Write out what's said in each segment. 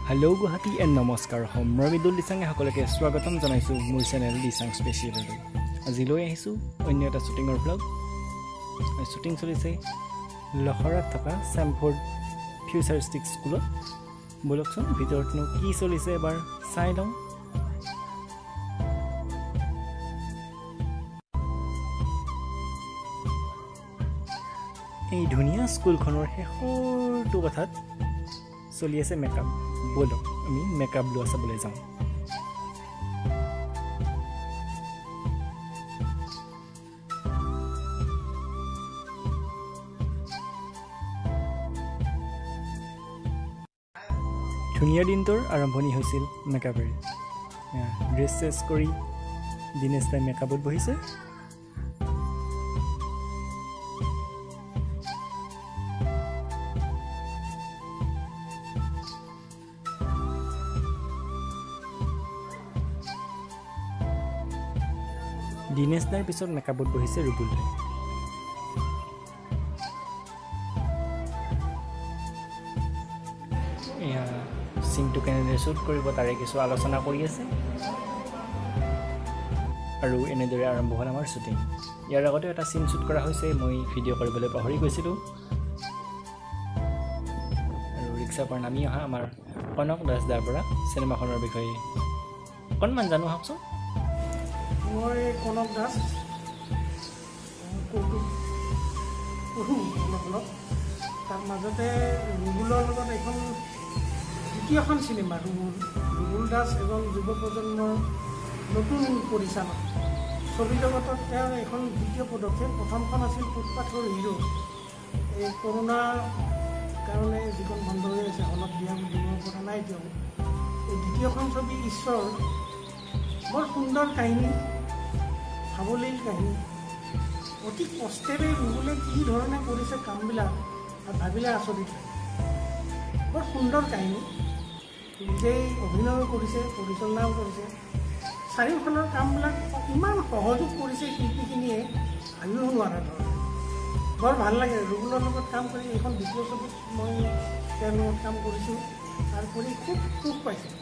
Hello' Guwahati and নমস্কাৰ অসম, মই মৃদুল দিচাঙে সকলোকে স্বাগতম জনাইছোঁ মোৰ চেনেল দিচাং স্পেচিয়েললৈ। আজি লৈ আহিছোঁ অন্য এটা শ্বুটিঙৰ ব্লগ। শ্বুটিং চলিছে লখৰাত থকা চেমফৰ্ড ফিউচাৰিষ্টিক স্কুলত। ব'লকচোন ভিতৰতনো কি চলিছে এবাৰ চাই লওঁ। এই ধুনীয়া স্কুলখনৰ শেষৰটো কথাত চলি আছে মেকআপ। ব'লক আমি মেকআপ লোৱা চাবলৈ যাওঁ। ধুনীয়া দিনটোৰ আৰম্ভণি হৈছিল মেকআপেৰে। ড্ৰেছ চেছ কৰি দিনেশ দাই মেকআপত বহিছে। দিনেশ দাৰ পিছত মেকআপত বহিছে ৰুবুল দাই। এয়া চিনটো কেনেদৰে শ্বুট কৰিব তাৰে কিছু আলোচনা কৰি আছে। আৰু এনেদৰে আৰম্ভ হ'ল আমাৰ শ্বুটিং। ইয়াৰ আগতেও এটা চিন শ্বুট কৰা হৈছে, মই ভিডিঅ' কৰিবলৈ পাহৰি গৈছিলোঁ। আৰু ৰিক্সাৰ পৰা নামি অহা আমাৰ কনক দাস দাৰ পৰা চিনেমাখনৰ বিষয়ে অকণমান জানো আহকচোন। মই কনক দাস, কৌতুক কৰোঁ অলপ অলপ। তাৰ মাজতে ৰুবুলৰ লগত এইখন দ্বিতীয়খন চিনেমা। ৰুবুল দাস এজন যুৱ প্ৰজন্মৰ নতুন পৰিচালক। ছবি জগতত তেওঁৰ এইখন দ্বিতীয় পদক্ষেপ। প্ৰথমখন আছিল ফুটপাথৰ হিৰ'। এই কৰোণাৰ কাৰণে যিখন বন্ধ হৈ আছে, হলত দিব পৰা নাই তেওঁ। এই দ্বিতীয়খন ছবি ঈশ্বৰ, বৰ সুন্দৰ কাহিনী, সাৱলীল কাহিনী। অতি কষ্টেৰে ৰুবুলে কি ধৰণে কৰিছে কামবিলাক ভাবিলে আচৰিত লাগে। বৰ সুন্দৰ কাহিনী, নিজেই অভিনয়ো কৰিছে, পৰিচালনাও কৰিছে। চাৰিওফালৰ কামবিলাক ইমান সহযোগ কৰিছে শিল্পীখিনিয়ে, ভাবিব নোৱাৰা ধৰণে। বৰ ভাল লাগে ৰুবুলৰ লগত কাম কৰি। এইখন দ্বিতীয় ছবিত মই তেওঁৰ লগত কাম কৰিছোঁ, তাৰ কৰি খুব সুখ পাইছোঁ।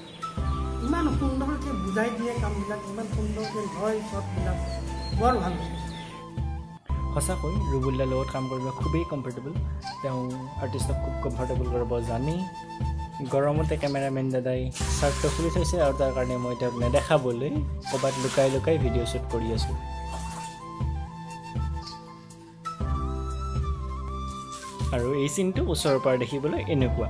ইমান সুন্দৰকৈ বুজাই দিয়ে কামবিলাক, ইমান সুন্দৰকৈ লয় শ্বটবিলাক, বৰ ভাল লাগে। সঁচাকৈ ৰুবুল দাৰ লগত কাম কৰিব খুবেই কমফৰ্টেবল। তেওঁ আৰ্টিষ্টক খুব কমফৰ্টেবল কৰিব জানেই। গৰমতে কেমেৰামেন দাদাই চাৰ্টটো খুলি থৈছে আৰু তাৰ কাৰণে মই তেওঁক নেদেখাবলৈ ক'ৰবাত লুকাই লুকাই ভিডিঅ' শ্বুট কৰি আছোঁ। আৰু এই চিনটো ওচৰৰ পৰা দেখিবলৈ এনেকুৱা।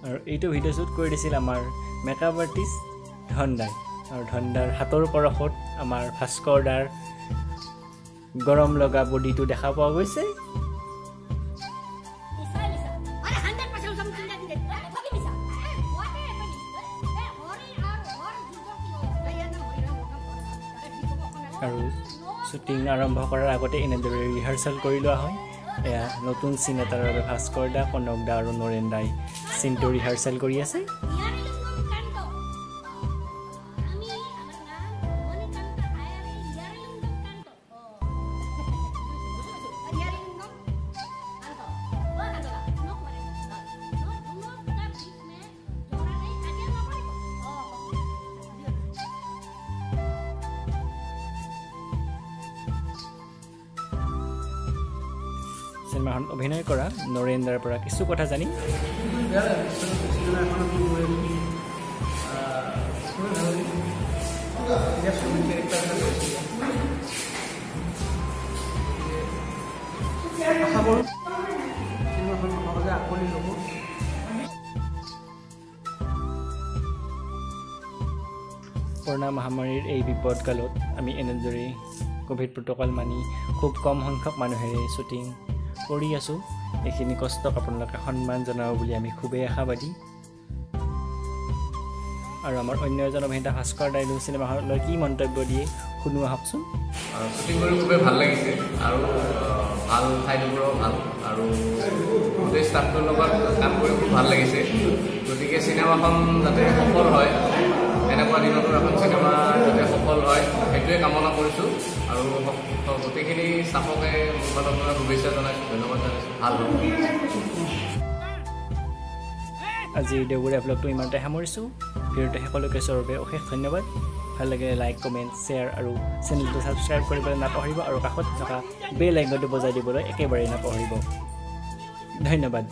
আৰু এইটো ভিডিঅ' শ্বুট কৰি দিছিল আমাৰ মেকআপ আৰ্টিষ্ট ধনদাই। আৰু ধনদাৰ হাতৰ পৰশত আমাৰ ভাস্কৰ দাৰ গৰম লগা বডিটো দেখা পোৱা গৈছে। আৰু শ্বুটিং আৰম্ভ কৰাৰ আগতে এনেদৰে ৰিহাৰ্চেল কৰি লোৱা হয়। এয়া নতুন চিন এটাৰ বাবে ভাস্কৰ দা, কনক দা আৰু নৰেন দাই চিনটো ৰিহাৰ্চেল কৰি আছে। চিনেমাখন অভিনয় কৰা নৰেন দাৰ পৰা কিছু কথা জানিম। কৰোণা মহামাৰীৰ এই বিপদকালত আমি এনেদৰেই ক'ভিড প্ৰট'কল মানি খুব কম সংখ্যক মানুহেৰে শ্বুটিং কৰি আছোঁ। এইখিনি কষ্টক আপোনালোকে সন্মান জনাব বুলি আমি খুবেই আশাবাদী। আৰু আমাৰ অন্য এজন অভিনেতা ভাস্কৰ দাইলো চিনেমাখনলৈ কি মন্তব্য দিয়ে শুনো আহকচোন। শ্বুটিং কৰি খুবেই ভাল লাগিছে আৰু ভাল ঠাইটুকুৰাও ভাল আৰু গোটেই ষ্টাফটোৰ লগত কাম কৰি খুব ভাল লাগিছে। গতিকে চিনেমাখন যাতে সফল হয়, এনেকুৱা দিনতো এখন চিনেমা যাতে সফল হয় সেইটোৱে কামনা কৰিছোঁ। আৰু গোটেইখিনি ষ্টাফকে মোৰ ফালৰ পৰা শুভেচ্ছা জনাইছোঁ, ধন্যবাদ জনাইছোঁ। ভাল হ'ব। আজিৰ দেওবৰীয়া ব্লগটো ইমানতে সামৰিছোঁ। ভিডিঅ'টো শেষলৈকে চোৱাৰ বাবে অশেষ ধন্যবাদ। ভাল লাগিলে লাইক, কমেণ্ট, শ্বেয়াৰ আৰু চেনেলটো ছাবস্ক্ৰাইব কৰিবলৈ নাপাহৰিব আৰু কাষত থকা বেল আইকনটো বজাই দিবলৈ একেবাৰেই নাপাহৰিব। ধন্যবাদ।